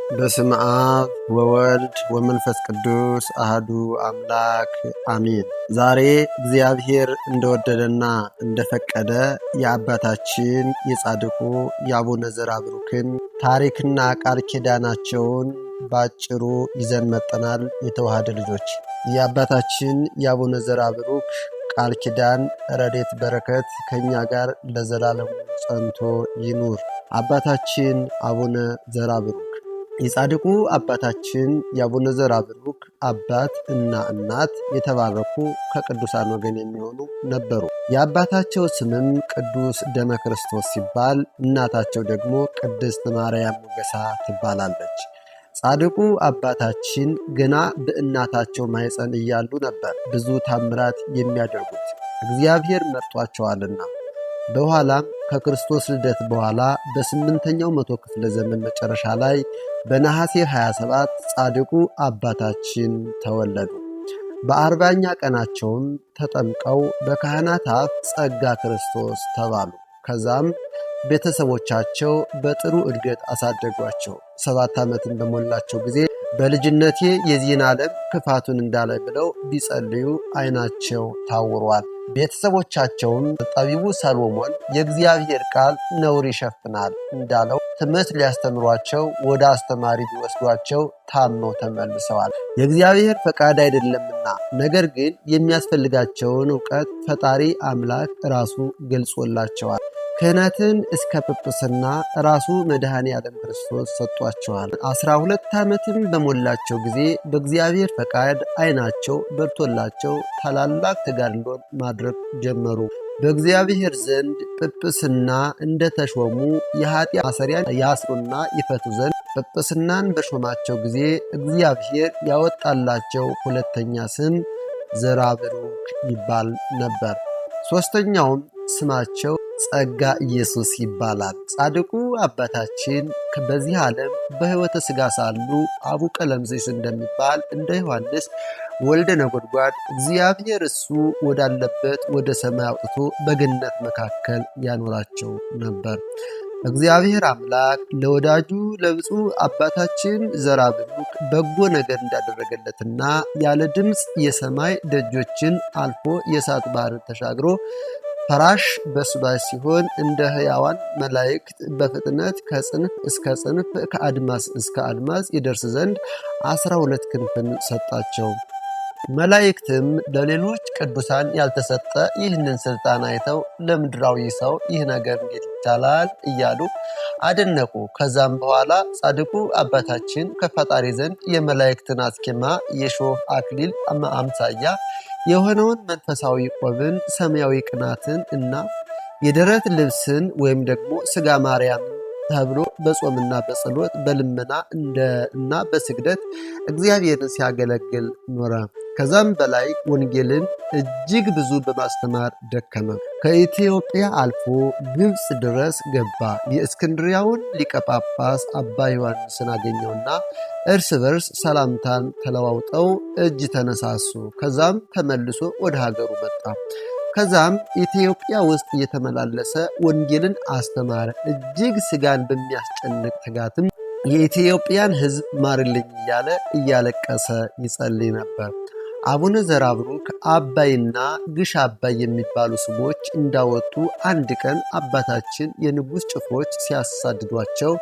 በስመ አብ ወወልድ ወመንፈስ ቅዱስ አህዱ አምላክ አሜን። ዛሬ እግዚአብሔር እንደወደደና እንደፈቀደ የአባታችን የጻድቁ የአቡነ ዘርአብሩክን ታሪክና ቃል ኪዳናቸውን ባጭሩ ይዘን መጠናል። የተዋህደ ልጆች፣ የአባታችን የአቡነ ዘርአብሩክ ቃል ኪዳን ረድኤት በረከት ከእኛ ጋር ለዘላለሙ ጸንቶ ይኑር። አባታችን አቡነ ዘርአብሩክ። የጻድቁ አባታችን የአቡነ ዘርአብሩክ አባት እና እናት የተባረኩ ከቅዱሳን ወገን የሚሆኑ ነበሩ። የአባታቸው ስምም ቅዱስ ደመ ክርስቶስ ሲባል፣ እናታቸው ደግሞ ቅድስት ማርያም ሞገሳ ትባላለች። ጻድቁ አባታችን ገና በእናታቸው ማኅፀን እያሉ ነበር ብዙ ታምራት የሚያደርጉት፣ እግዚአብሔር መርጧቸዋልና። በኋላም ከክርስቶስ ልደት በኋላ በ8ኛው መቶ ክፍለ ዘመን መጨረሻ ላይ በነሐሴ 27 ጻድቁ አባታችን ተወለዱ። በ40ኛ ቀናቸውም ተጠምቀው በካህናት አፍ ጸጋ ክርስቶስ ተባሉ። ከዛም ቤተሰቦቻቸው በጥሩ እድገት አሳደጓቸው። 7 ዓመትን በሞላቸው ጊዜ በልጅነቴ የዚህን ዓለም ክፋቱን እንዳላይ ብለው ቢጸልዩ ዓይናቸው ታውሯል። ቤተሰቦቻቸውም ጠቢቡ ሰሎሞን የእግዚአብሔር ቃል ነውር ይሸፍናል እንዳለው ትምህርት ሊያስተምሯቸው ወደ አስተማሪ ቢወስዷቸው ታመው ተመልሰዋል። የእግዚአብሔር ፈቃድ አይደለምና፣ ነገር ግን የሚያስፈልጋቸውን እውቀት ፈጣሪ አምላክ ራሱ ገልጾላቸዋል። ክህነትን እስከ ጵጵስና ራሱ መድኃኔ ዓለም ክርስቶስ ሰጥቷቸዋል። 12 ዓመትም በሞላቸው ጊዜ በእግዚአብሔር ፈቃድ ዓይናቸው በርቶላቸው ታላላቅ ተጋድሎን ማድረግ ጀመሩ። በእግዚአብሔር ዘንድ ጵጵስና እንደተሾሙ የኃጢአት ማሰሪያን ያስሩና ይፈቱ ዘንድ ጵጵስናን በሾማቸው ጊዜ እግዚአብሔር ያወጣላቸው ሁለተኛ ስም ዘርአብሩክ ይባል ነበር። ሦስተኛውም ስማቸው ጸጋ ኢየሱስ ይባላል። ጻድቁ አባታችን በዚህ ዓለም በሕይወተ ሥጋ ሳሉ አቡ ቀለምሲስ እንደሚባል እንደ ዮሐንስ ወልደ ነጎድጓድ እግዚአብሔር እሱ ወዳለበት ወደ ሰማይ አውጥቶ በገነት መካከል ያኖራቸው ነበር። እግዚአብሔር አምላክ ለወዳጁ ለብፁዕ አባታችን ዘርአብሩክ በጎ ነገር እንዳደረገለትና ያለ ድምፅ የሰማይ ደጆችን አልፎ የእሳት ባህርን ተሻግሮ ፈራሽ በስባሽ ሲሆን እንደ ሕያዋን መላእክት በፍጥነት ከጽንፍ እስከ ጽንፍ ከአድማስ እስከ አድማስ ይደርስ ዘንድ 12 ክንፍን ሰጣቸው። መላእክትም ለሌሎች ቅዱሳን ያልተሰጠ ይህንን ስልጣን አይተው ለምድራዊ ሰው ይህ ነገር እንዴት ይቻላል እያሉ አደነቁ። ከዛም በኋላ ጻድቁ አባታችን ከፈጣሪ ዘንድ የመላእክትን አስኬማ የሾህ አክሊል አምሳያ የሆነውን መንፈሳዊ ቆብን፣ ሰማያዊ ቅናትን እና የደረት ልብስን ወይም ደግሞ ስጋ ማርያም ተብሎ በጾምና በጸሎት በልመና እና በስግደት እግዚአብሔርን ሲያገለግል ኖረ። ከዛም በላይ ወንጌልን እጅግ ብዙ በማስተማር ደከመ። ከኢትዮጵያ አልፎ ግብፅ ድረስ ገባ። የእስክንድሪያውን ሊቀ ጳጳስ አባ ዮሐንስን አገኘውና እርስ በርስ ሰላምታን ተለዋውጠው እጅ ተነሳሱ። ከዛም ተመልሶ ወደ ሀገሩ መጣ። ከዛም ኢትዮጵያ ውስጥ እየተመላለሰ ወንጌልን አስተማረ። እጅግ ስጋን በሚያስጨንቅ ትጋትም የኢትዮጵያን ሕዝብ ማርልኝ እያለ እያለቀሰ ይጸልይ ነበር። አቡነ ዘርአብሩክ አባይና ግሽ አባይ የሚባሉ ስሞች እንዳወጡ አንድ ቀን አባታችን የንጉሥ ጭፍሮች ሲያሳድዷቸው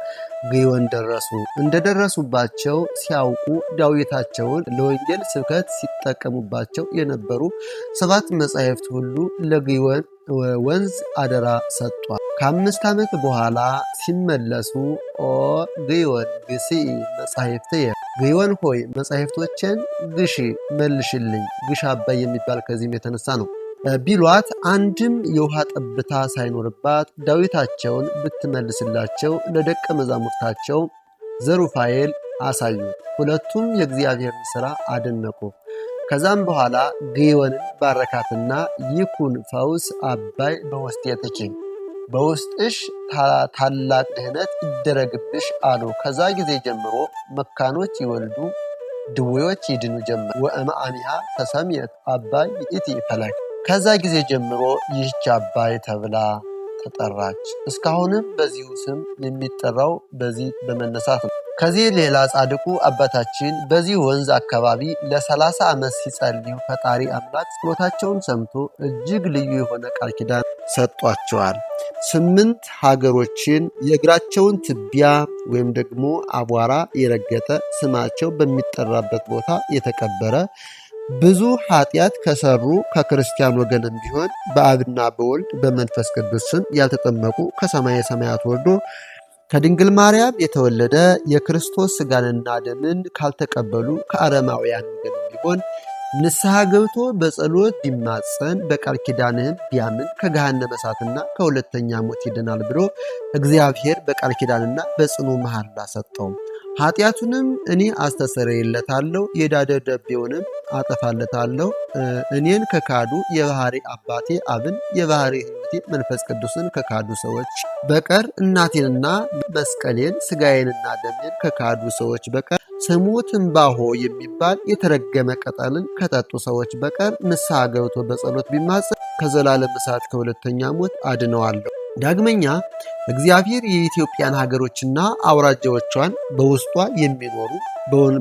ግዮን ደረሱ። እንደደረሱባቸው ሲያውቁ ዳዊታቸውን ለወንጌል ስብከት ሲጠቀሙባቸው የነበሩ 7 መጻሕፍት ሁሉ ለግዮን ወንዝ አደራ ሰጥቷል። ከ5 ዓመት በኋላ ሲመለሱ ኦ ግዮን ግስኢ መጻሕፍትየ፣ ግዮን ሆይ መጻሕፍቶችን ግሺ መልሽልኝ፣ ግሽ አባይ የሚባል ከዚህም የተነሳ ነው ቢሏት አንድም የውሃ ጠብታ ሳይኖርባት ዳዊታቸውን ብትመልስላቸው ለደቀ መዛሙርታቸው ዘሩፋኤል አሳዩ። ሁለቱም የእግዚአብሔርን ሥራ አደነቁ። ከዛም በኋላ ግዮንን ባረካትና ይኩን ፈውስ አባይ በውስጤትኪ፣ በውስጥሽ ታላቅ ድህነት ይደረግብሽ አሉ። ከዛ ጊዜ ጀምሮ መካኖች ይወልዱ ድውዮች ይድኑ ጀመር። ወእምአሚሃ ተሰምየት አባይ ይእቲ ፈለግ። ከዛ ጊዜ ጀምሮ ይህች አባይ ተብላ ተጠራች። እስካሁንም በዚሁ ስም የሚጠራው በዚህ በመነሳት ነው። ከዚህ ሌላ ጻድቁ አባታችን በዚህ ወንዝ አካባቢ ለ30 ዓመት ሲጸልዩ ፈጣሪ አምላክ ጸሎታቸውን ሰምቶ እጅግ ልዩ የሆነ ቃል ኪዳን ሰጧቸዋል። 8 ሀገሮችን የእግራቸውን ትቢያ ወይም ደግሞ አቧራ የረገጠ፣ ስማቸው በሚጠራበት ቦታ የተቀበረ፣ ብዙ ኃጢአት ከሰሩ ከክርስቲያን ወገንም ቢሆን በአብና በወልድ በመንፈስ ቅዱስ ስም ያልተጠመቁ፣ ከሰማየ ሰማያት ወርዶ ከድንግል ማርያም የተወለደ የክርስቶስ ሥጋንና ደምን ካልተቀበሉ ከአረማውያን ወገንም ቢሆን ንስሐ ገብቶ በጸሎት ቢማጸን በቃል ኪዳንህም ቢያምን ከገሃነመ እሳትና ከሁለተኛ ሞት ይድናል ብሎ እግዚአብሔር በቃል ኪዳንና በጽኑ መሐላ ሰጠው። ኃጢአቱንም እኔ አስተሰርይለታለሁ፣ የዕዳ ደብዳቤውንም አጠፋለታለሁ። እኔን ከካዱ፣ የባህሪ አባቴ አብን የባህሪ ሕይወቴ መንፈስ ቅዱስን ከካዱ ሰዎች በቀር፣ እናቴንና መስቀሌን ስጋዬንና ደሜን ከካዱ ሰዎች በቀር፣ ስሙ ትንባሆ የሚባል የተረገመ ቅጠልን ከጠጡ ሰዎች በቀር ንስሐ ገብቶ በጸሎት ቢማጸን ከዘላለም እሳት ከሁለተኛ ሞት አድነዋለሁ። ዳግመኛ እግዚአብሔር የኢትዮጵያን ሀገሮችና አውራጃዎቿን በውስጧ የሚኖሩ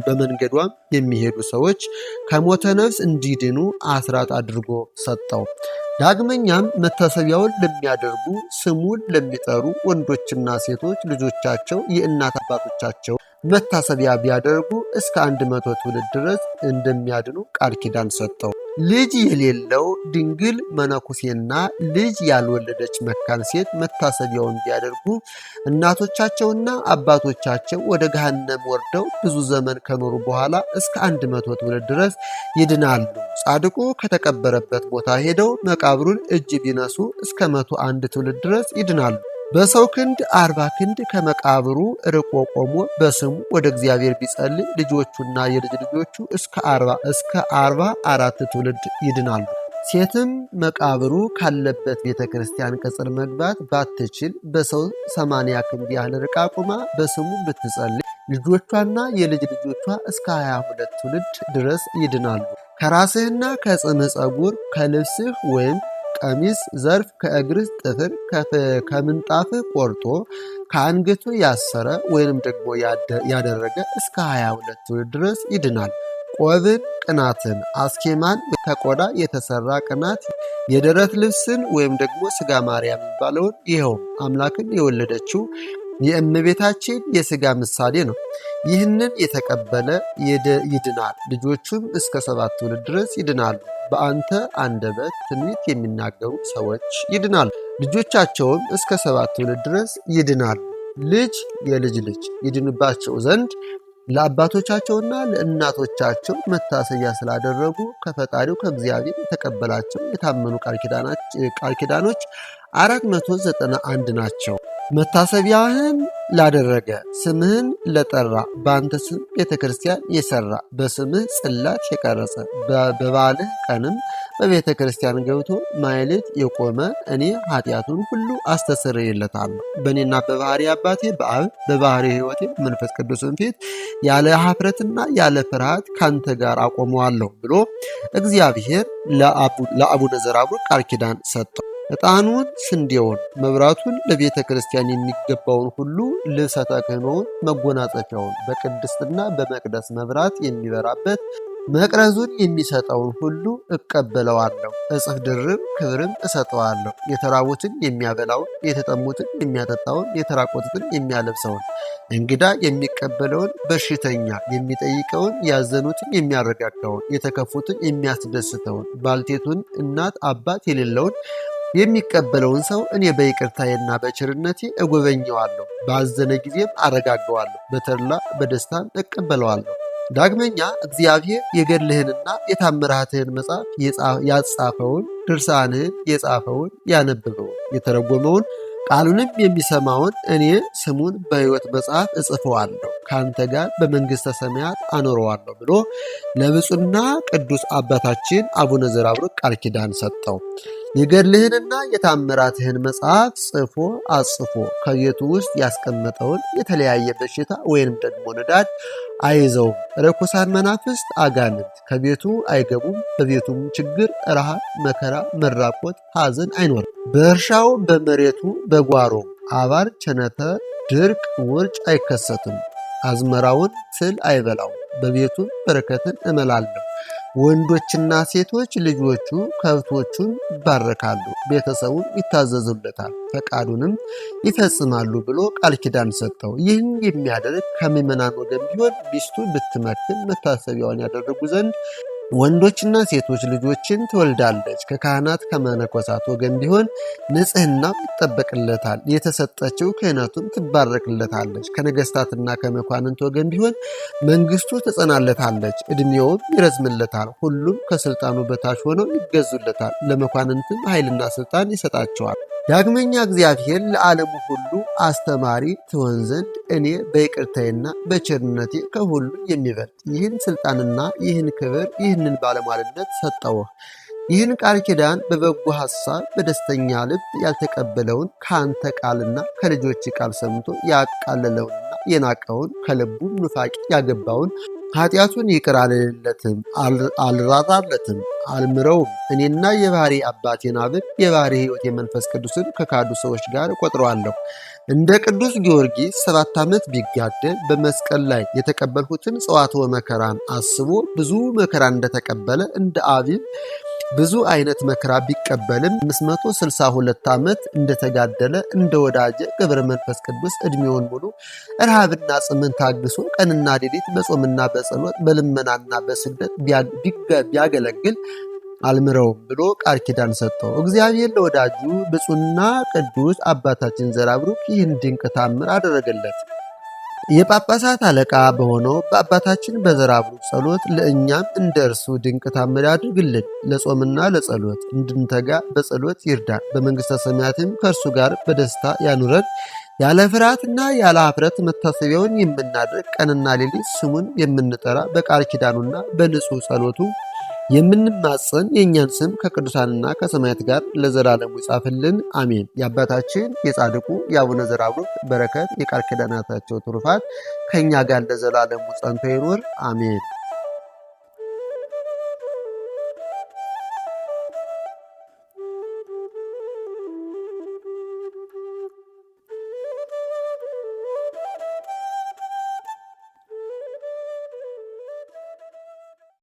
በመንገዷም የሚሄዱ ሰዎች ከሞተ ነፍስ እንዲድኑ አስራት አድርጎ ሰጠው። ዳግመኛም መታሰቢያውን ለሚያደርጉ ስሙን ለሚጠሩ ወንዶችና ሴቶች ልጆቻቸው የእናት አባቶቻቸው መታሰቢያ ቢያደርጉ እስከ 100 ትውልድ ድረስ እንደሚያድኑ ቃል ኪዳን ሰጠው። ልጅ የሌለው ድንግል መነኩሴና ልጅ ያልወለደች መካን ሴት መታሰቢያውን ቢያደርጉ እናቶቻቸውና አባቶቻቸው ወደ ገሃነም ወርደው ብዙ ዘመን ከኖሩ በኋላ እስከ 100 ትውልድ ድረስ ይድናሉ። ጻድቁ ከተቀበረበት ቦታ ሄደው መቃብሩን እጅ ቢነሱ እስከ 101 ትውልድ ድረስ ይድናሉ። በሰው ክንድ 40 ክንድ ከመቃብሩ ርቆ ቆሞ በስሙ ወደ እግዚአብሔር ቢጸልይ ልጆቹና የልጅ ልጆቹ እስከ 44 ትውልድ ይድናሉ። ሴትም መቃብሩ ካለበት ቤተ ክርስቲያን ቅጽር መግባት ባትችል በሰው 80 ክንድ ያህል ርቃ ቆማ በስሙ ብትጸልይ ልጆቿና የልጅ ልጆቿ እስከ 22 ትውልድ ድረስ ይድናሉ። ከራስህና ከጽምህ ጸጉር፣ ከልብስህ ወይም ቀሚስ ዘርፍ፣ ከእግርህ ጥፍር፣ ከምንጣፍህ ቆርጦ ከአንገቱ ያሰረ ወይንም ደግሞ ያደረገ እስከ 22 ትውልድ ድረስ ይድናል። ቆብን፣ ቅናትን፣ አስኬማን፣ ከቆዳ የተሰራ ቅናት፣ የደረት ልብስን ወይም ደግሞ ስጋ ማርያም የሚባለውን፣ ይኸውም አምላክን የወለደችው የእመቤታችን የስጋ ምሳሌ ነው። ይህንን የተቀበለ ይድናል፣ ልጆቹም እስከ 7 ትውልድ ድረስ ይድናሉ። በአንተ አንደበት ትንቢት የሚናገሩ ሰዎች ይድናሉ፣ ልጆቻቸውም እስከ 7 ትውልድ ድረስ ይድናሉ። ልጅ የልጅ ልጅ ይድንባቸው ዘንድ ለአባቶቻቸውና ለእናቶቻቸው መታሰቢያ ስላደረጉ ከፈጣሪው ከእግዚአብሔር የተቀበላቸው የታመኑ ቃል ኪዳኖች 491 ናቸው። መታሰቢያህን ላደረገ፣ ስምህን ለጠራ፣ በአንተ ስም ቤተ ክርስቲያን የሰራ፣ በስምህ ጽላት የቀረጸ፣ በበዓልህ ቀንም በቤተ ክርስቲያን ገብቶ ማሕሌት የቆመ እኔ ኃጢአቱን ሁሉ አስተሰርይለታለሁ። በእኔና በባህሪ አባቴ በአብ በባህሪ ሕይወቴ መንፈስ ቅዱስን ፊት ያለ ኀፍረትና ያለ ፍርሃት ካንተ ጋር አቆመዋለሁ ብሎ እግዚአብሔር ለአቡነ ዘርአብሩክ ቃል ኪዳን ሰጠው። ዕጣኑን፣ ስንዴውን፣ መብራቱን፣ ለቤተ ክርስቲያን የሚገባውን ሁሉ፣ ልብሰ ተክህኖውን፣ መጎናጸፊያውን፣ በቅድስትና በመቅደስ መብራት የሚበራበት መቅረዙን የሚሰጠውን ሁሉ እቀበለዋለሁ። እጽፍ ድርብ ክብርም እሰጠዋለሁ። የተራቡትን የሚያበላውን፣ የተጠሙትን የሚያጠጣውን፣ የተራቆቱትን የሚያለብሰውን፣ እንግዳ የሚቀበለውን፣ በሽተኛ የሚጠይቀውን፣ ያዘኑትን የሚያረጋጋውን፣ የተከፉትን የሚያስደስተውን፣ ባልቴቱን እናት አባት የሌለውን የሚቀበለውን ሰው እኔ በይቅርታዬና በቸርነቴ እጎበኘዋለሁ። ባዘነ ጊዜም አረጋገዋለሁ። በተድላ በደስታም እቀበለዋለሁ። ዳግመኛ እግዚአብሔር የገድልህንና የታምራትህን መጽሐፍ ያጻፈውን፣ ድርሳንህን የጻፈውን፣ ያነበበውን፣ የተረጎመውን፣ ቃሉንም የሚሰማውን እኔ ስሙን በሕይወት መጽሐፍ እጽፈዋለሁ፣ ከአንተ ጋር በመንግሥተ ሰማያት አኖረዋለሁ ብሎ ለብፁዕና ቅዱስ አባታችን አቡነ ዘርአብሩክ ቃል ኪዳን ሰጠው። የገድልህንና የታምራትህን መጽሐፍ ጽፎ አጽፎ ከቤቱ ውስጥ ያስቀመጠውን የተለያየ በሽታ ወይንም ደግሞ ንዳድ አይዘውም። ርኩሳን መናፍስት አጋንንት ከቤቱ አይገቡም። በቤቱም ችግር፣ ረሃብ፣ መከራ፣ መራቆት፣ ሐዘን አይኖርም። በእርሻው በመሬቱ በጓሮ አባር፣ ቸነፈር፣ ድርቅ፣ ውርጭ አይከሰትም። አዝመራውን ትል አይበላውም። በቤቱም በረከትን እመላለሁ። ወንዶችና ሴቶች ልጆቹ ከብቶቹን ይባረካሉ፣ ቤተሰቡን ይታዘዙለታል፣ ፈቃዱንም ይፈጽማሉ ብሎ ቃል ኪዳን ሰጠው። ይህን የሚያደርግ ከምዕመናን ወገን ቢሆን ሚስቱ ብትመክን መታሰቢያዋን ያደረጉ ዘንድ ወንዶችና ሴቶች ልጆችን ትወልዳለች። ከካህናት ከመነኮሳት ወገን ቢሆን ንጽሕናው ይጠበቅለታል፣ የተሰጠችው ክህነቱም ትባረክለታለች። ከነገስታትና ከመኳንንት ወገን ቢሆን መንግስቱ ትጸናለታለች፣ ዕድሜውም ይረዝምለታል። ሁሉም ከስልጣኑ በታች ሆነው ይገዙለታል። ለመኳንንትም ኃይልና ስልጣን ይሰጣቸዋል። ዳግመኛ እግዚአብሔር ለዓለሙ ሁሉ አስተማሪ ትሆን ዘንድ እኔ በይቅርታዬና በቸርነቴ ከሁሉ የሚበልጥ ይህን ስልጣንና ይህን ክብር ይህንን ባለሟልነት ሰጠውህ። ይህን ቃል ኪዳን በበጎ ሐሳብ በደስተኛ ልብ ያልተቀበለውን ከአንተ ቃልና ከልጆች ቃል ሰምቶ ያቃለለውንና የናቀውን ከልቡም ኑፋቄ ያገባውን ኃጢአቱን ይቅር አልልለትም፣ አልራራለትም፣ አልምረውም። እኔና የባህሪ አባቴን አብን የባህሪ ሕይወት የመንፈስ ቅዱስን ከካዱ ሰዎች ጋር እቆጥረዋለሁ። እንደ ቅዱስ ጊዮርጊስ 7 ዓመት ቢጋደል በመስቀል ላይ የተቀበልሁትን ጽዋትወ መከራን አስቦ ብዙ መከራ እንደተቀበለ እንደ አቢብ ብዙ አይነት መከራ ቢቀበልም 562 ዓመት እንደተጋደለ እንደ ወዳጀ ገብረ መንፈስ ቅዱስ ዕድሜውን ሙሉ ረሃብና ጽምን ታግሶ ቀንና ሌሊት በጾምና በጸሎት በልመናና በስግደት ቢያገለግል አልምረውም ብሎ ቃል ኪዳን ሰጠው። እግዚአብሔር ለወዳጁ ብፁዕና ቅዱስ አባታችን ዘርአብሩክ ይህን ድንቅ ታምር አደረገለት። የጳጳሳት አለቃ በሆነው በአባታችን በዘርአብሩክ ጸሎት ለእኛም እንደ እርሱ ድንቅ ታምር ያድርግልን። ለጾምና ለጸሎት እንድንተጋ በጸሎት ይርዳን። በመንግሥተ ሰማያትም ከእርሱ ጋር በደስታ ያኑረን። ያለ ፍርሃትና ያለ ኀፍረት መታሰቢያውን የምናደርግ ቀንና ሌሊት ስሙን የምንጠራ በቃል ኪዳኑና በንጹሕ ጸሎቱ የምንማጸን የእኛን ስም ከቅዱሳንና ከሰማያት ጋር ለዘላለሙ ይጻፍልን፣ አሜን። የአባታችን የጻድቁ የአቡነ ዘርአብሩክ በረከት የቃል ኪዳናታቸው ትሩፋት ከእኛ ጋር ለዘላለሙ ጸንቶ ይኑር፣ አሜን።